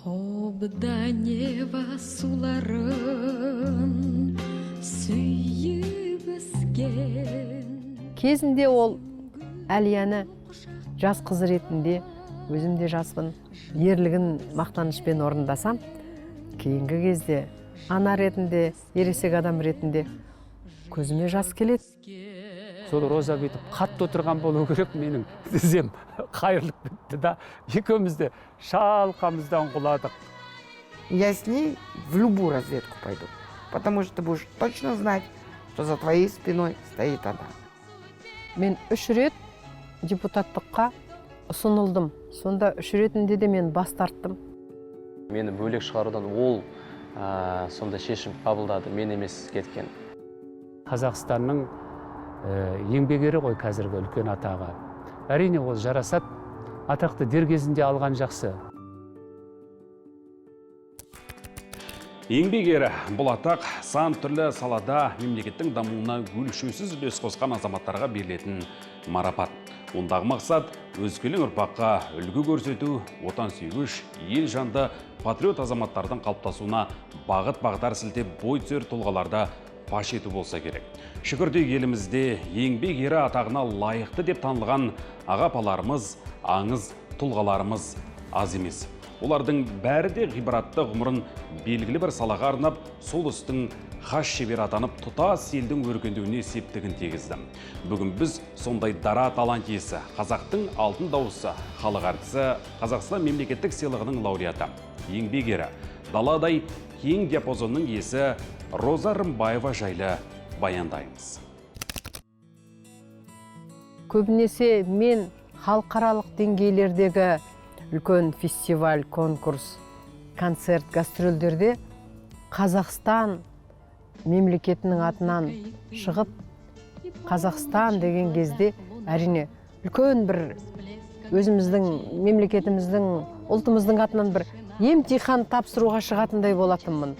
Қобда нева суларын сүйіп өскен. Кезінде ол Әлияны жас қыз ретінде, өзімде жаспын, ерлігін мақтанышпен орындасам, кейінгі кезде ана ретінде, ересек адам ретінде көзіме жас келеді. Сол Роза бүйтіп қатты отырған болу керек, менің тізем қайырлық бітті да, екеумізде шалқамыздан құладық. Я с ней в любую разведку пойду, потому что ты будешь точно знать, что за твоей спиной стоит она. Мен 3 рет депутаттыққа ұсынылдым. Сонда 3 ретінде де мен бас тарттым. Мені бөлек шығарудан ол сонда шешім қабылдады, мен емес кеткен. Қазақстанның еңбек ері ғой қазіргі үлкен атаға. Әрине ол жарасат, атақты дер кезінде алған жақсы. Еңбек ері бұл атақ сан түрлі салада мемлекеттің дамуына өлшеусіз үлес қосқан азаматтарға берілетін марапат. Ондағы мақсат өскелең ұрпаққа үлгі көрсету, отан сүйгіш, ел жанды патриот азаматтардың қалыптасуына бағыт-бағдар сілтеп бой түзер тұлғаларда паш ету болса керек. Шүкірдей елімізде еңбек ері атағына лайықты деп танылған ағапаларымыз, аңыз тұлғаларымыз аз емес. Олардың бәрі де ғибратты ғұмырын белгілі бір салаға арнап, сол істің хас шебер атанып, тұтас елдің өркендеуіне септігін тигізді. Бүгін біз сондай дара талант иесі, қазақтың алтын дауысы, халық әртісі, Қазақстан мемлекеттік сыйлығының лауреаты, еңбек ері, даладай кең диапазонның иесі Роза Рымбаева жайлы баяндаймыз. Көбінесе мен халықаралық деңгейлердегі үлкен фестиваль, конкурс, концерт, гастрольдерде Қазақстан мемлекетінің атынан шығып, Қазақстан деген кезде әрине үлкен бір өзіміздің мемлекетіміздің, ұлтымыздың атынан бір емтихан тапсыруға шығатындай болатынмын.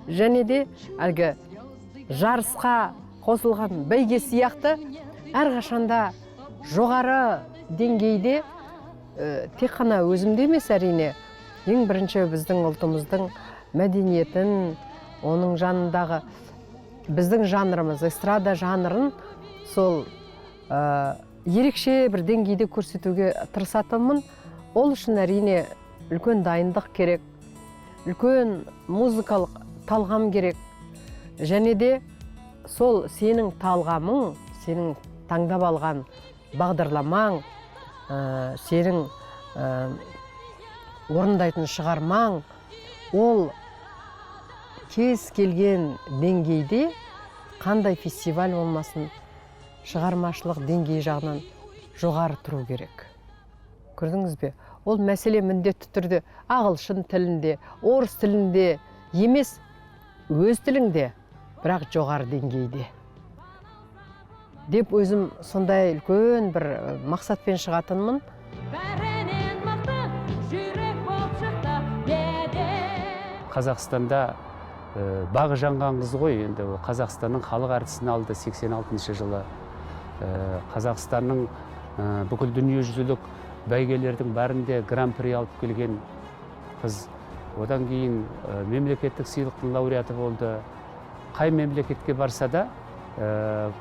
Және де әлгі жарысқа қосылған бәйге сияқты әрқашанда жоғары деңгейде тек қана өзімде емес, әрине ең бірінші біздің ұлтымыздың мәдениетін, оның жанындағы біздің жанрымыз, эстрада жанрын сол ерекше бір деңгейде көрсетуге тырысатынмын. Ол үшін әрине үлкен дайындық керек, үлкен музыкалық талғам керек. Және де сол сенің талғамың, сенің таңдап алған бағдарламаң, сенің орындайтын шығармаң, ол кез келген деңгейде қандай фестиваль болмасын, шығармашылық деңгей жағынан жоғары тұру керек. Көрдіңіз бе? Ол мәселе міндетті түрде ағылшын тілінде, орыс тілінде емес, өз тіліңде, бірақ жоғары деңгейде. Деп өзім сондай үлкен бір мақсатпен шығатынмын. Қазақстанда бағы жанған қыз ғой, енді Қазақстанның халық әртісін алды 86 жылы. Қазақстанның бүкіл дүниежүзілік бәйгелердің бәрінде гран-при алып келген қыз. Одан кейін мемлекеттік сыйлықтың лауреаты болды. Қай мемлекетке барса да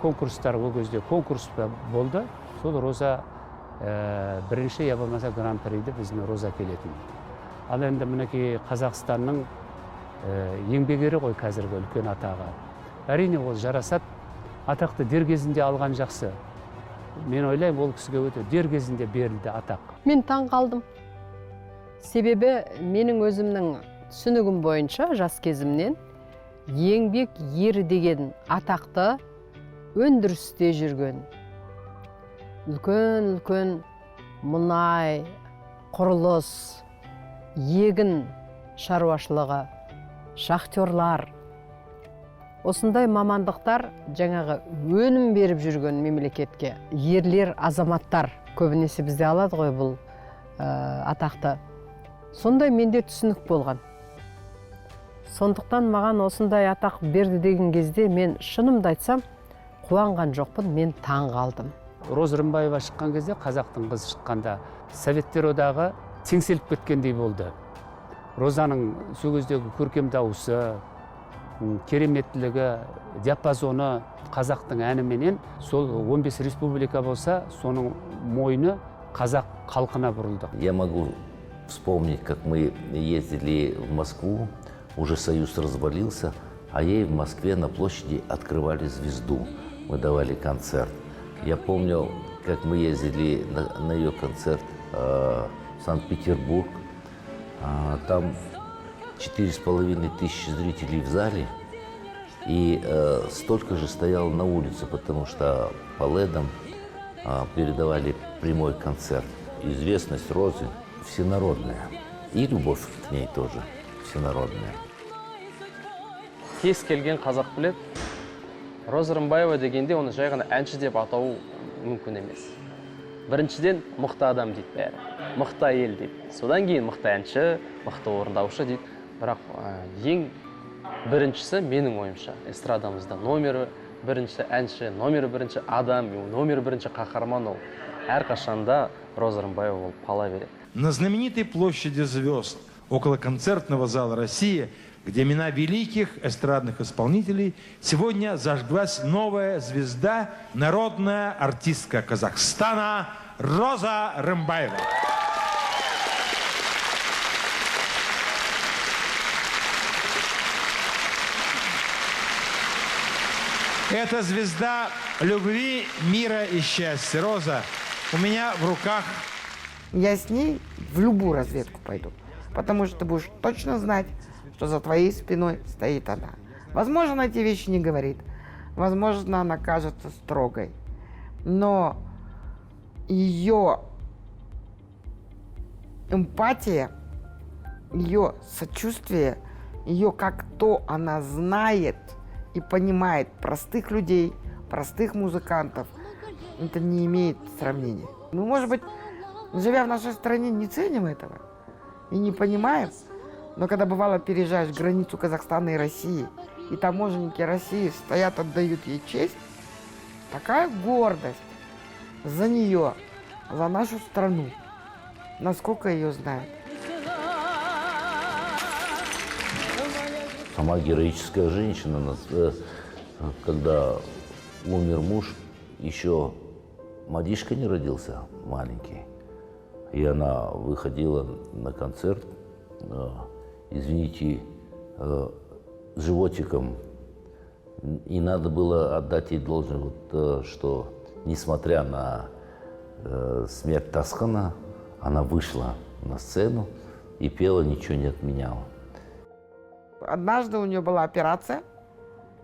конкурстар, ол кезде конкурс болды. Сол Роза бірінші, я болмаса гран-приді біздің Роза келетін. Ал енді мінекей Қазақстанның еңбек ері ғой қазіргі үлкен атаға. Әрине ол жарасат, атақты дер кезінде алған жақсы. Мен ойлаймын, ол кісіге өте дер кезінде берілді атақ. Мен таң қалдым. Себебі менің өзімнің түсінігім бойынша жас кезімнен еңбек ері деген атақты өндірісте жүрген. Үлкен мұнай, құрылыс, егін шаруашылығы, шахтерлар. Осындай мамандықтар жаңағы өнім беріп жүрген мемлекетке. Ерлер, азаматтар көбінесе бізде алады ғой бұл атақты. Сондай менде түсінік болған. Сондықтан маған осындай атақ берді деген кезде мен шынымды айтсам қуанған жоқпын, мен таң қалдым. Роза Рымбаева шыққан кезде, қазақтың қызы шыққанда, Советтер одағы теңселіп кеткендей болды. Розаның сол кездегі көркем дауысы, кереметтілігі, диапазоны қазақтың әніменен сол 15 республика болса, соның мойны қазақ халқына бұрылды. Я могу вспомнить, как мы ездили в Москву, уже Союз развалился, а ей в Москве на площади открывали «Звезду». Мы давали концерт. Я помню, как мы ездили на ее концерт в Санкт-Петербург. Там 4500 зрителей в зале, и столько же стояло на улице, потому что по ледам передавали прямой концерт. Известность Розы всенародная, и любовь к ней тоже всенародная. Кез келген қазақ білет, Роза Рымбаева дегенде оны жай ғана әнші деп атау мүмкін емес. Біріншіден мықты адам дейді бәрі, мықты әйел дейді. Содан кейін мықты әнші, мықты орындаушы дейді. Бірақ ең біріншісі менің ойымша эстрадамызда номері бірінші әнші, номері бірінші адам, номері бірінші қаһарман ол. Әрқашанда Роза Рымбаева болып қала береді. На знаменитой площади звезд, около концертного зала «Россия», где имена великих эстрадных исполнителей, сегодня зажглась новая звезда, народная артистка Казахстана Роза Рымбаева. Это звезда любви, мира и счастья. Роза, у меня в руках. Я с ней в любую разведку пойду, потому что ты будешь точно знать, что за твоей спиной стоит она. Возможно, она эти вещи не говорит, возможно, она кажется строгой, но ее эмпатия, ее сочувствие, ее как-то она знает и понимает простых людей, простых музыкантов, это не имеет сравнения. Мы, может быть, живя в нашей стране, не ценим этого и не понимаем, но когда бывало переезжаешь границу Казахстана и России, и таможенники России стоят, отдают ей честь, такая гордость за нее, за нашу страну, насколько ее знают. Сама героическая женщина, когда умер муж, еще мальчишка не родился маленький, и она выходила на концерт, извините, с животиком, и надо было отдать ей должное, что несмотря на смерть Тасхана, она вышла на сцену и пела, ничего не отменяла. Однажды у нее была операция,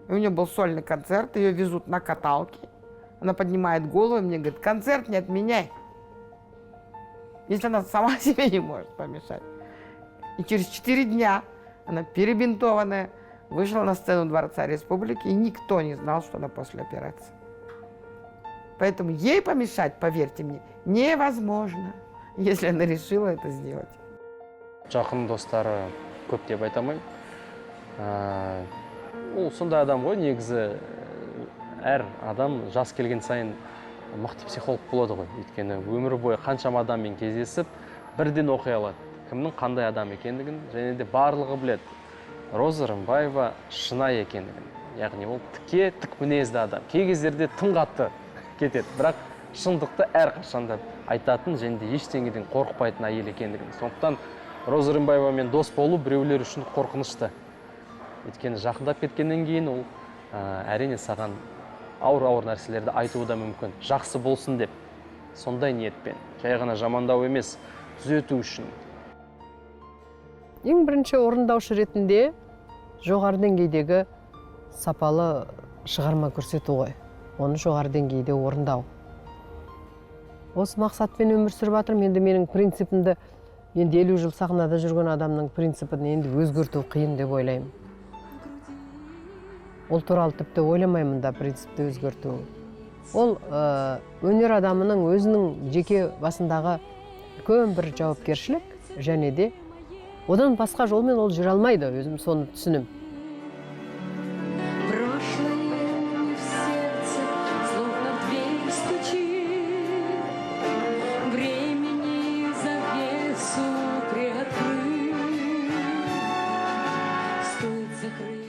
и у нее был сольный концерт, ее везут на каталке. Она поднимает голову и мне говорит: концерт не отменяй, если она сама себе не может помешать. И через 4 дня она перебинтованная вышла на сцену Дворца Республики, и никто не знал, что она после операции. Поэтому ей помешать, поверьте мне, невозможно, если она решила это сделать. Жақын достары көп деп айта алмаймын. Ол сондай адам ғой, негізі әр адам жас келген сайын мықты психолог болады ғой. Өйткені өмір бойы қаншама адаммен кездесіп, бірден оқи алады, кімнің қандай адам екендігін, және де барлығы біледі. Роза Рымбаева шынайы екендігін. Яғни ол тік мінезді адам. Кей кездерде тым қатты кетеді, бірақ шындықты әрқашанда айтатын және де ештеңеден қорықпайтын әйел екендігін. Сондықтан Роза Рымбаевамен дос болу біреулер үшін қорқынышты. Өйткені жақындап кеткеннен кейін ол әрине саған ауыр нәрселерді айтуы да мүмкін. Жақсы болсын деп, сондай ниетпен, жай ғана жамандау емес, түзету үшін. Ең бірінші орындаушы ретінде жоғары деңгейдегі сапалы шығарма көрсету ғой. Оны жоғары деңгейде орындау. Осы мақсатпен өмір сүріп жатырмын. Енді менің принципімді, енді 50 жыл сахнада жүрген адамның принципін енді өзгерту қиын деп ойлаймын. Ол туралы тіпті ойламаймын да принципті өзгерту. Ол өнер адамының өзінің жеке басындағы үлкен бір жауапкершілік, және де одан басқа жолмен ол жүре алмайды, өзім соны түсінім.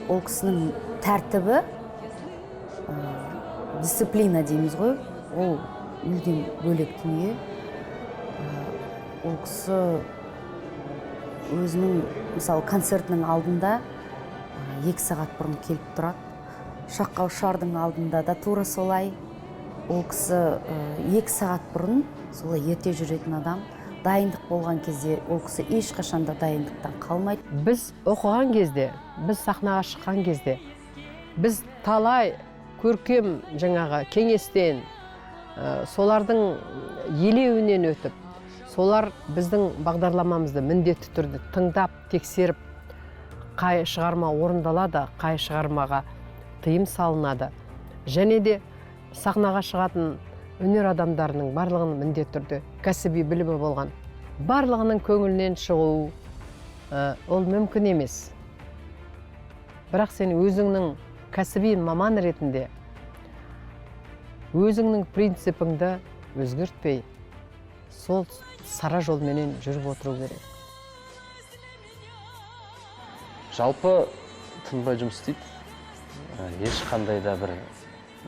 ол кісінің тәртібі, дисциплина дейміз ғой, ол мүлдем бөлек дүние. Ол кісі өзінің, мысалы, концертінің алдында 2 сағат бұрын келіп тұрады. Шаққа ұшардың алдында да тура солай. Ол кісі 2 сағат бұрын солай ерте жүретін адам. Дайындық болған кезде ол кісі ешқашанда дайындықтан қалмайды. Біз оқыған кезде, біз сахнаға шыққан кезде, біз талай көркем жаңағы кеңестен, солардың елеуінен өтіп, солар біздің бағдарламамызды міндетті түрде тыңдап, тексеріп, қай шығарма орындалады, қай шығармаға тыйым салынады. Және де сахнаға шығатын өнер адамдарының барлығының міндетті түрде кәсіби білімі болған. Барлығының көңілінен шығу ол мүмкін емес. Бірақ сен өзіңнің кәсіби маман ретінде өзіңнің принципіңді өзгертпей, сол сара жолменен жүріп отыру керек. Жалпы тынбай жұмыс істейді. Ешқандай да бір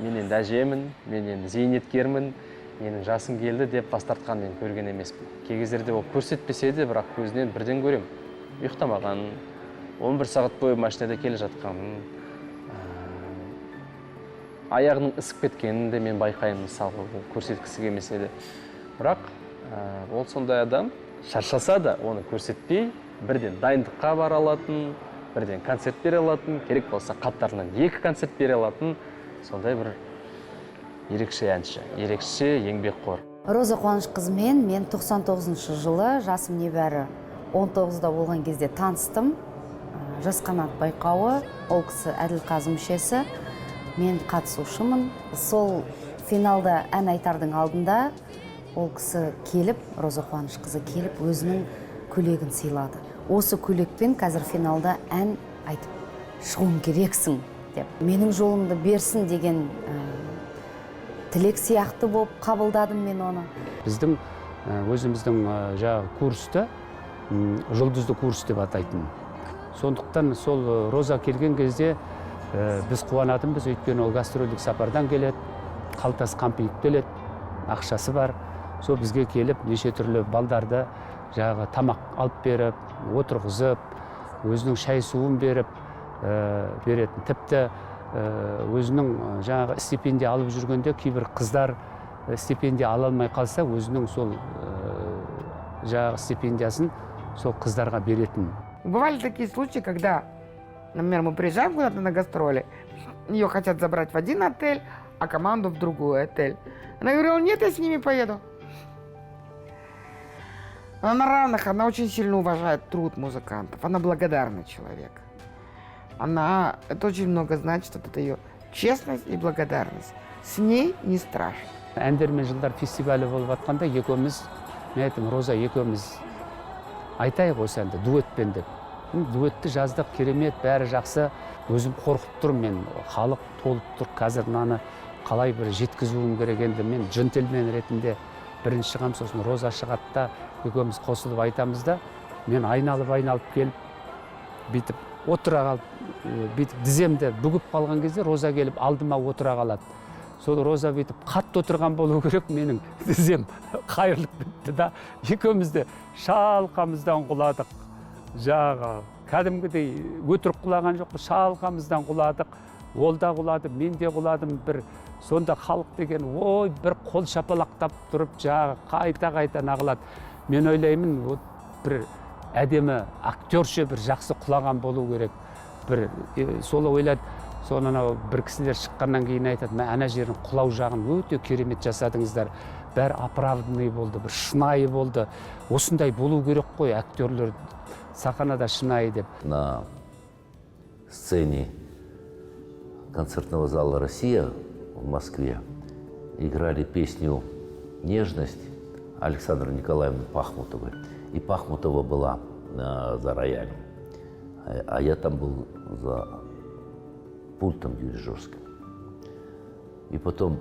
мен енді әжемін, мен енді зейнеткермін, менің жасым келді деп бас тартқан мен көрген емеспін. Кей кездерде ол көрсетпесе де, бірақ көзінен бірден көрем. Ұйықтамаған, 11 сағат бойы машинада келе жатқанын, аяғының ісіп кеткенін де мен байқаймын, мысалы, көрсеткісі келмесе де. Бірақ ол сондай адам, шаршаса да оны көрсетпей, бірден дайындыққа бара алатын, бірден концерт бере алатын, керек болса қатарынан 2 концерт бере алатын, сондай бір ерекше әнші, ерекше еңбекқор. Роза Қуанышқызымен мен 99 жылы, жасым небәрі 19-да болған кезде таныстым. Жас қанат байқауы, ол кісі Әділқазы мүшесі, мен қатысушымын. Сол финалда ән айтардың алдында ол кісі келіп, Роза Қуанышқызы келіп, өзінің көйлегін сыйлады. Осы көйлекпен қазір финалда ән айтып шығуым керексің деп. Менің жолымды берсін деген тілек сияқты болып қабылдадым мен оны. Біздің өзіміздің жаңағы курсты жұлдызды курс деп атайтын. Сондықтан сол Роза келген кезде біз қуанатынбыз, өйткені ол гастрольдік сапардан келеді, қалтасы қампиып келеді, ақшасы бар. Сол бізге келіп, неше түрлі балдарды жаңағы тамақ алып беріп, отырғызып, өзінің шай суын беріп беретін. Тіпті өзінің жаңағы стипендия алып жүргенде кейбір қыздар стипендия ала алмай қалса, өзінің сол жаңағы стипендиясын сол қыздарға беретін. Бывали такие случаи, когда, например, мы приезжаем куда-то на гастроли, ее хотят забрать в один отель, а команду в другой отель. Она говорила: нет, я с ними поеду. Она на равных, она очень сильно уважает труд музыкантов, она благодарный человек. Это очень много значит, это ее честность и благодарность. С ней не страшно. Әндер мен жылдар фестивалі болып жатқанда екеуміз, мен айттым, Роза, екеуміз айтайық осы әнді дуэтпен деп. Дуэтті жаздық, керемет, бәрі жақсы. Өзім қорқып тұрмын, мен халық толып тұр, қазір мынаны қалай бір жеткізуім керек, енді мен джентльмен ретінде бірінші шығам, сосын Роза шығады да, екеуміз қосылып айтамыз да, мен айналып келіп, бүйтіп отыра қалып, бүйтіп діземді бүгіп қалған кезде Роза келіп алдыма отыра қалады. Сол Роза бүйтіп қатты отырған болу керек, менің дізем қайырлық бітті да, екеумізде шалқамыздан құладық. Жағы кәдімгідей өтірік құлаған жоқ, шалқамыздан құладық. Ол да құлады, мен де құладым. Бір сонда халық деген ой бір қол шапалақтап тұрып, жағы қайта нағылады. Мен ойлаймын, бір әдемі актерше бір жақсы құлаған болу керек. Бір солы ойлады. Соны бір кісілер шыққаннан кейін айтады, мен ана жерін құлау жағын өте керемет жасадыңыздар. Бәрі оправданный болды, бір шынайы болды. Осындай болу керек қой, актерлер сахнада шынайы деп. На сцене концертного зала «Россия» в Москве играли песню «Нежность» Александры Николаевны Пахмутовой. И Пахмутова была за роялем, а я там был за пультом дирижерским. И потом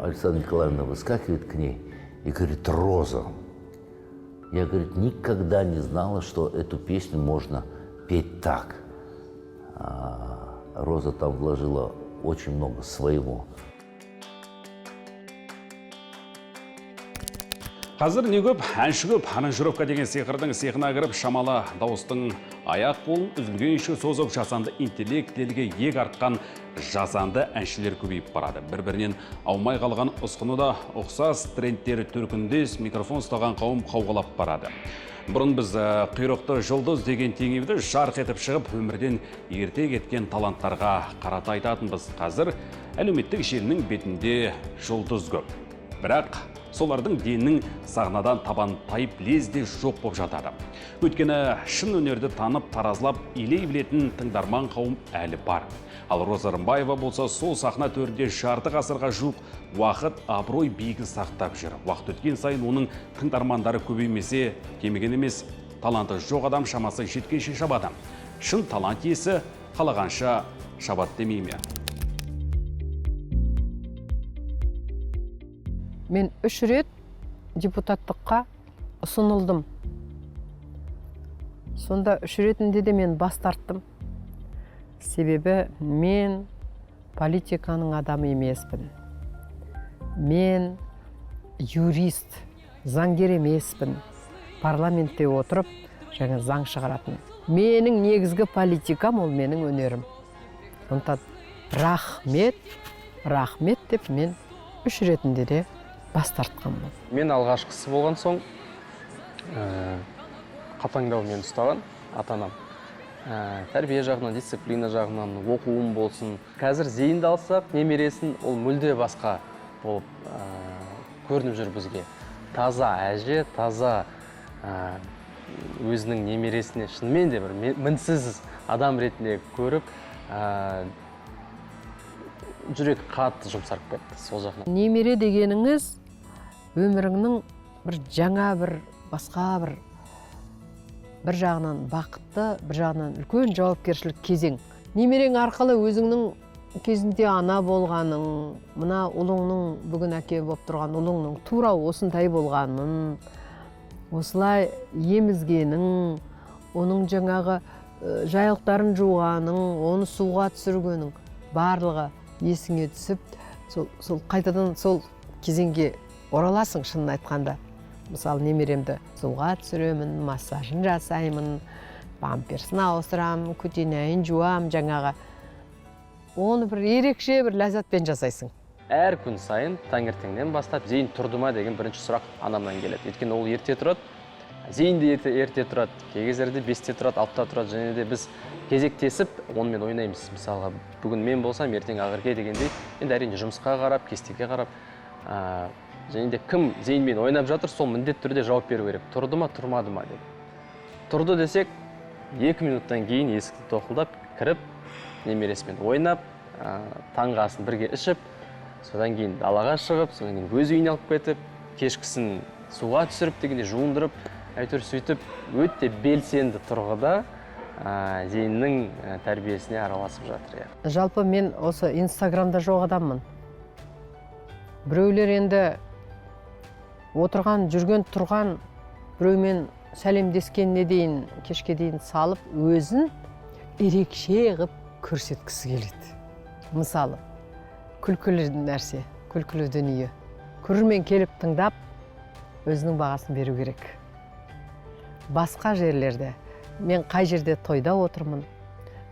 Александра Николаевна выскакивает к ней и говорит: «Роза, я, говорит, никогда не знала, что эту песню можно петь так. Роза там вложила очень много своего. Қазір не көп, әнші көп, аранжировка деген сиқырдың сиқына кіріп, шамалы дауыстың аяқ қолын үзілгенше созып жасанды интеллектілге ек артқан жасанды әншілер көбейіп барады. Бір-бірінен аумай қалған ұсқыны да ұқсас трендтері төркіндес микрофон ұстаған қауым қауғалап барады. Бұрын біз құйрықты жұлдыз деген теңеуді жарқ етіп шығып, өмірден ерте кеткен таланттарға қарата айтатынбыз. Қазір әлеуметтік желінің бетінде жұлдыз көп. Бірақ солардың денінің сағнадан табан тайып лезде жоқ боп жатады. Өйткені шын өнерді танып, таразылап, илей білетін тыңдарман қауым әлі бар. Ал Роза Рымбаева болса сол сахна төрінде жарты ғасырға жуық уақыт абырой биігін сақтап жүр. Уақыт өткен сайын оның тыңдармандары көбеймесе, кеміген емес, таланты жоқ адам шамасы жеткенше шабады. Шын талант иесі қалағанша шабат демей ме? Мен 3 рет депутаттыққа ұсынылдым. Сонда 3 ретінде де мен бас тарттым. Себебі мен политиканың адамы емеспін. Мен юрист, заңгер емеспін. Парламентте отырып, жаңа заң шығаратын. Менің негізгі политикам ол менің өнерім. Сондықтан рахмет деп мен 3 ретінде де бас тартқанмын. Мен алғашқысы болған соң қатаңдау мен ұстаған ата-анам. Тәрбие жағынан, дисциплина жағынан, оқуым болсын. Қазір зейінді алсақ, немересін ол мүлде басқа болып көрініп жүр бізге. Таза әже, таза өзінің немересіне шынымен де бір мінсіз адам ретінде көріп, жүрек қатты жұмсарып кетті сол жағынан. Немере дегеніңіз өміріңнің бір жаңа басқа бір жағынан бақытты, бір жағынан үлкен жауапкершілік кезең. Немерең арқылы өзіңнің кезінде ана болғаның, мына ұлыңның бүгін әке болып тұрған ұлыңның тура осындай болғанын, осылай емізгенің, оның жаңағы жайлықтарын жуғаның, оны суға түсіргенің барлығы есіңе түсіп, сол қайтадан сол кезеңге ораласың шынын айтқанда. Мысалы, немеремді суға түсіремін, массажын жасаймын, памперсін ауыстырамын, көтенайын жуам, жаңағы. Оны бір ерекше бір ләззатпен жасайсың. Әр күн сайын таңертеңнен бастап зейін тұрды ма деген бірінші сұрақ анамнан келеді. Өйткені ол ерте тұрады, зейін де ерте тұрады, кей кездерде 5-те тұрады, 6-та тұрады, және де біз кезектесіп онымен ойнаймыз. Мысалға, бүгін мен болсам, ертең Ақерке дегендей, енді әрине жұмысқа қарап, кестеге қарап, және де кім зейінмен ойнап жатыр, сол міндетті түрде жауап беру керек. Тұрды ма, тұрмады ма деп. Тұрды десек, 2 минуттан кейін есікті тоқылдап, кіріп, немересімен ойнап, таңғы асын бірге ішіп, содан кейін далаға шығып, содан кейін өз үйіне алып кетіп, кешкісін суға түсіріп дегенде жуындырып, әйтеуір сөйтіп өте белсенді тұрғыда зейіннің тәрбиесіне араласып жатыр. Жалпы мен осы Инстаграмда жоқ адаммын. Біреулер енді жүрген тұрған біреумен сәлемдескеніне дейін, кешке дейін салып, өзін ерекше ғып көрсеткісі келеді. Мысалы, күлкілі нәрсе, күлкілі дүние. Көрермен келіп тыңдап, өзінің бағасын беру керек. Басқа жерлерде, мен қай жерде тойда отырмын,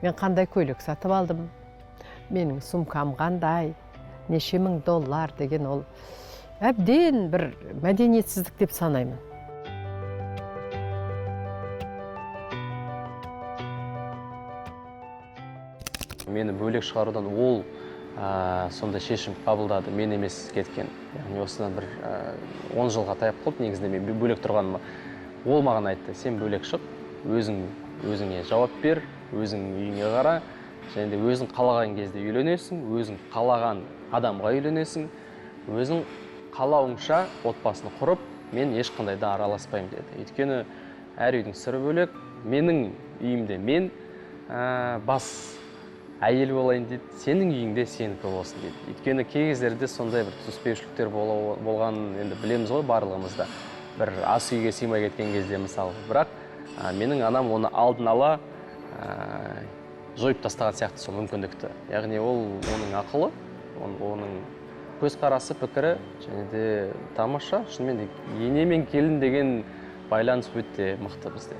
мен қандай көйлек сатып алдым, менің сумкам қандай, неше мың $1000 деген ол әбден бір мәдениетсіздік деп санаймын. Мені бөлек шығарудан ол сонда шешім қабылдады, мен емес кеткен. Яғни осыдан бір 10 жылға таяп қалды, негізінде мен бөлек тұрғаныма. Ол маған айтты, сен бөлек шық, өзіңе жауап бер, өзің үйіңе қара, және де өзің қалаған кезде үйленесің, өзің қалаған адамға үйленесің, өзің қалауыңша отбасын құрып, мен ешқандай да араласпаймын деді. Өйткені әр үйдің сыры бөлек, менің үйімде мен бас әйел болайын дейді, сенің үйіңде сенікі болсын дейді. Өйткені кей кездерде сондай бір түспеушіліктер болғанын енді білеміз ғой барлығымызда. Бір ас үйге сыймай кеткен кезде мысалы. Бірақ менің анам оны алдын ала жойып тастаған сияқты сол мүмкіндікті. Яғни ол оның ақылы, оның көзқарасы, пікірі және де тамаша. Шынымен де ене мен келін деген байланыс өте мықты бізде.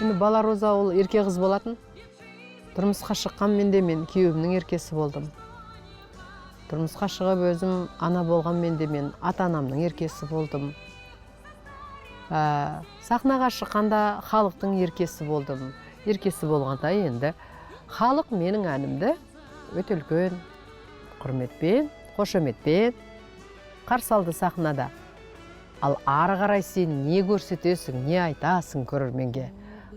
Енді бала Роза ол ерке қыз болатын. Тұрмысқа шыққанмен де мен күйеуімнің еркесі болдым. Тұрмысқа шығып өзім ана болғанмен де мен ата-анамның еркесі болдым. Сахнаға шыққанда халықтың еркесі болдым. Еркесі болғанда енді халық менің әнімді өте үлкен құрметпен, қошеметпен қарсы алды сахнада. Ал ары қарай сен не көрсетесің, не айтасың көрерменге?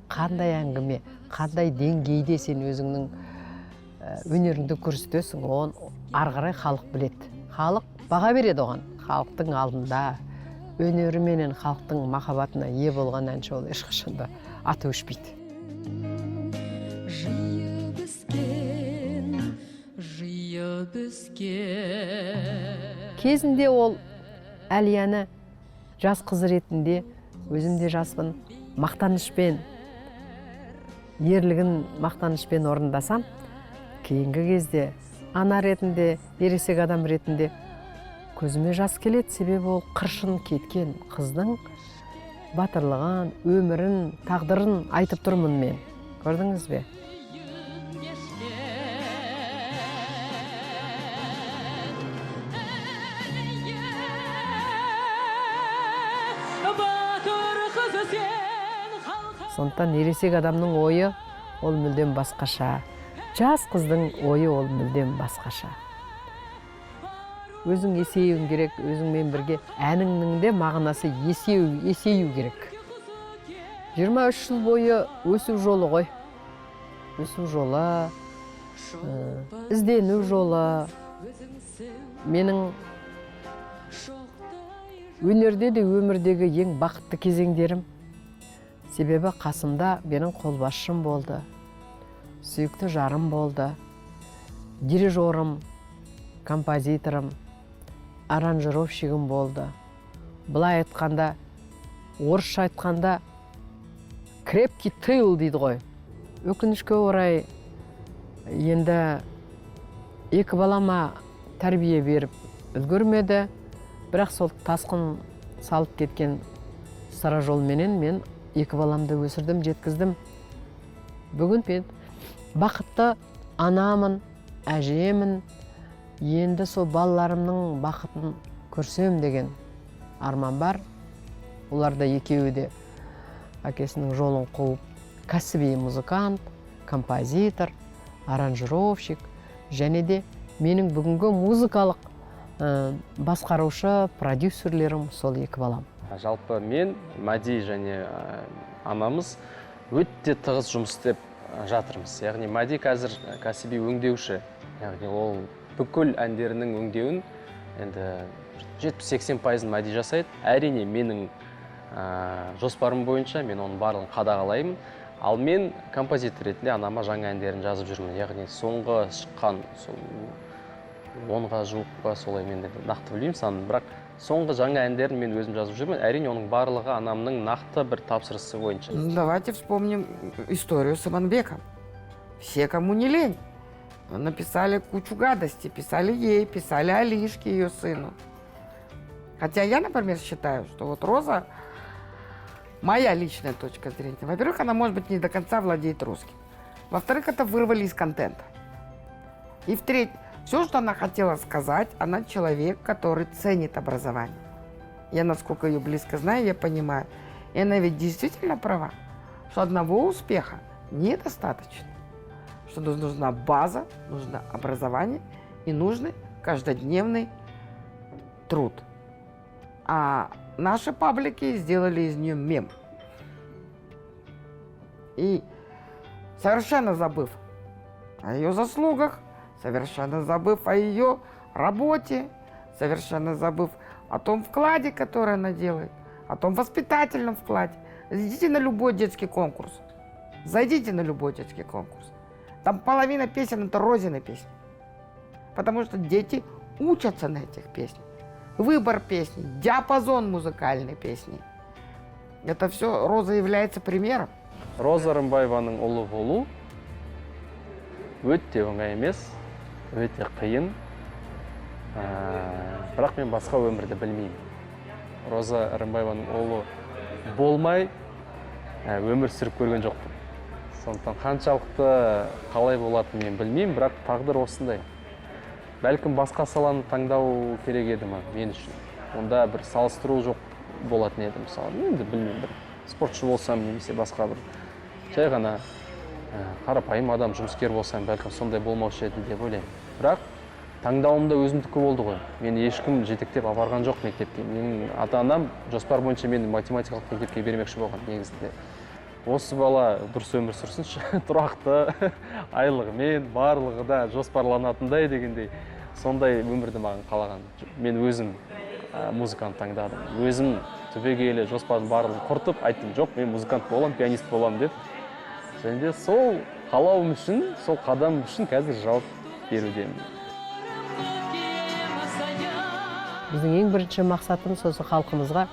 Қандай әңгіме, қандай деңгейде сен өзіңнің өнеріңді көрсетесің, оны ары қарай халық біледі. Халық баға береді оған. Халықтың алдында өнері менен халықтың махаббатына ие болған әнші ол ешқашанда аты өшпейді. Жиып өскен Кезінде ол Әлияны жас қыз ретінде, өзім де жаспын, мақтанышпен, ерлігін мақтанышпен орындасам, кейінгі кезде ана ретінде, ересек адам ретінде көзіме жас келеді, себебі ол қыршын кеткен қыздың батырлығын, өмірін, тағдырын айтып тұрмын мен. Көрдіңіз бе? Сондықтан ересек адамның ойы ол мүлдем басқаша. Жас қыздың ойы ол мүлдем басқаша. Өзің есеюің керек, өзіңмен бірге әніңнің де мағынасы есею керек. 23 жыл бойы өсу жолы ғой. Өсу жолы, іздену жолы. Менің өнерде де өмірдегі ең бақытты кезеңдерім. Себебі қасымда менің қолбасшым болды, сүйікті жарым болды, дирижерім, композиторым, аранжировщигім болды. Былай айтқанда, орысша айтқанда, крепкий тыл дейді ғой. Өкінішке орай, енді екі балама тәрбие беріп үлгермеді, бірақ сол тасқын салып кеткен сара жолменен мен екі баламды өсірдім, жеткіздім. Бүгін мен бақытты анамын, әжемін. Енді сол балаларымның бақытын көрсем деген арман бар. Олар да екеуі де әкесінің жолын қуып, кәсіби музыкант, композитор, аранжировщик, және де менің бүгінгі музыкалық басқарушы, продюсерлерім сол екі балам. Жалпы мен, Мәди және анамыз өте тығыз жұмыс істеп жатырмыз. Яғни Мәди қазір кәсіби өңдеуші. Яғни ол бүкіл әндерінің өңдеуін енді 70-80% Мәди жасайды. Әрине менің жоспарым бойынша мен оның барлығын қадағалаймын. Ал мен композитор ретінде анама жаңа әндерін жазып жүрмін. Яғни соңғы шыққан 10-ға жуыққа солай мен де нақты білмеймін санын, бірақ соңғы жаңа әндерін мен өзім жазып жүрмін. Әрине оның барлығы анамның нақты бір тапсырысы бойынша. Давайте вспомним историю с Иманбеком. Все, кому не лень, написали кучу гадостей. Писали ей, писали Алишке, ее сыну. Хотя я, например, считаю, что вот Роза, моя личная точка зрения. Во-первых, она, может быть, не до конца владеет русским. Во-вторых, это вырвали из контента. И в-третьих, все, что она хотела сказать, она человек, который ценит образование. Я, насколько ее близко знаю, я понимаю. И она ведь действительно права, что одного успеха недостаточно. Что нужна база, нужно образование и нужный каждодневный труд. А наши паблики сделали из нее мем. И совершенно забыв о ее заслугах, совершенно забыв о ее работе, совершенно забыв о том вкладе, который она делает, о том воспитательном вкладе. Зайдите на любой детский конкурс. Зайдите на любой детский конкурс. Там половина песен – это Розины песни. Потому что дети учатся на этих песнях. Выбор песни, диапазон музыкальной песни. Это все Роза является примером. Роза Рымбаеваның ұлы болу өте оңай емес, өте қиын. Бірақ мен басқа өмірді білмеймін. Роза Рымбаеваның ұлы болмай өмір сүріп көрген жоқпын. Сондықтан қаншалықты қалай болатынын мен білмеймін, бірақ тағдыр осындай. Бәлкім басқа саланы таңдау керек еді ма мен үшін. Онда бір салыстыру жоқ болатын еді, мысалы. Енді білмеймін, бір спортшы болсам немесе басқа бір жай ғана қарапайым адам, жұмыскер болсам, бәлкім сондай болмаушы еді деп ойлаймын. Бірақ таңдауымда өзімдікі болды ғой. Мені ешкім жетектеп апарған жоқ мектепке. Менің ата-анам жоспар бойынша мені математикалық мектепке бермекші болған негізінде. Осы бала дұрыс өмір сүрсінші, тұрақты, айлығымен, барлығы да жоспарланатындай дегендей, сондай өмірді маған қалаған. Мен өзім музыкант таңдадым. Өзім түбегейлі жоспардың барлығын құртып, айттым, жоқ, мен музыкант болам, пианист болам деп. Және де сол қалауым үшін, сол қадам үшін қазір жауап берудемін. Біздің ең бірінші мақсатымыз осы халқымызға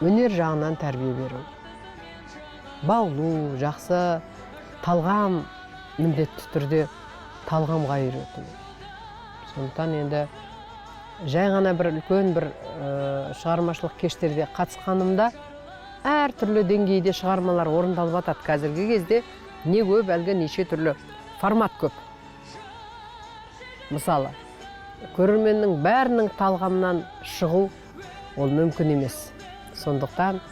өнер жағынан тәрбие беру. Баулу, жақсы, талғам, міндетті түрде талғамға үйрету. Сондықтан енді жай ғана бір үлкен бір шығармашылық кештерде қатысқанымда әртүрлі деңгейде шығармалар орындалып жатады. Қазіргі кезде не көп, әлгі неше түрлі формат көп. Мысалы, көрерменнің бәрінің талғамынан шығу ол мүмкін емес. Сондықтан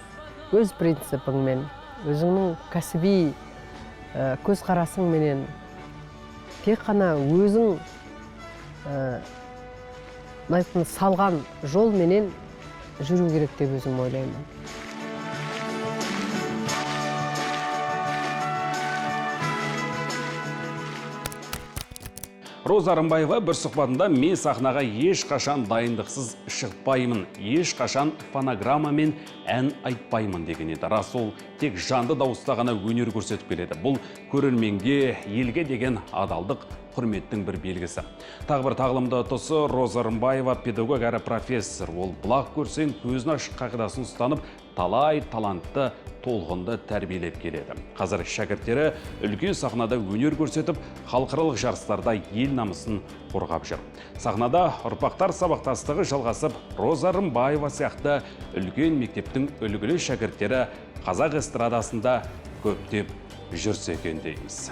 өз принципіңмен, өзіңнің кәсіби көзқарасыңменен тек қана өзің салған жол менен жүру керек деп өзім ойлаймын. Роза Рымбаева бір сұхбатында мен сахнаға ешқашан дайындықсыз шықпаймын, ешқашан фонограммамен ән айтпаймын деген еді. Рас, ол тек жанды дауыста ғана өнер көрсетіп келеді. Бұл көрерменге, елге деген адалдық, құрметтің бір белгісі. Тағы бір тағылымды тұсы Роза Рымбаева педагог әрі профессор. Ол бұлақ көрсең көзін ашық қағидасын ұстанып, талай талантты толғынды тәрбиелеп келеді. Қазір шәкірттері үлкен сахнада өнер көрсетіп, халықаралық жарыстарда ел намысын қорғап жүр. Сахнада ұрпақтар сабақтастығы жалғасып, Роза Рымбаева сияқты үлкен мектептің үлгілі шәкірттері қазақ эстрадасында көптеп жүрсе екен дейміз.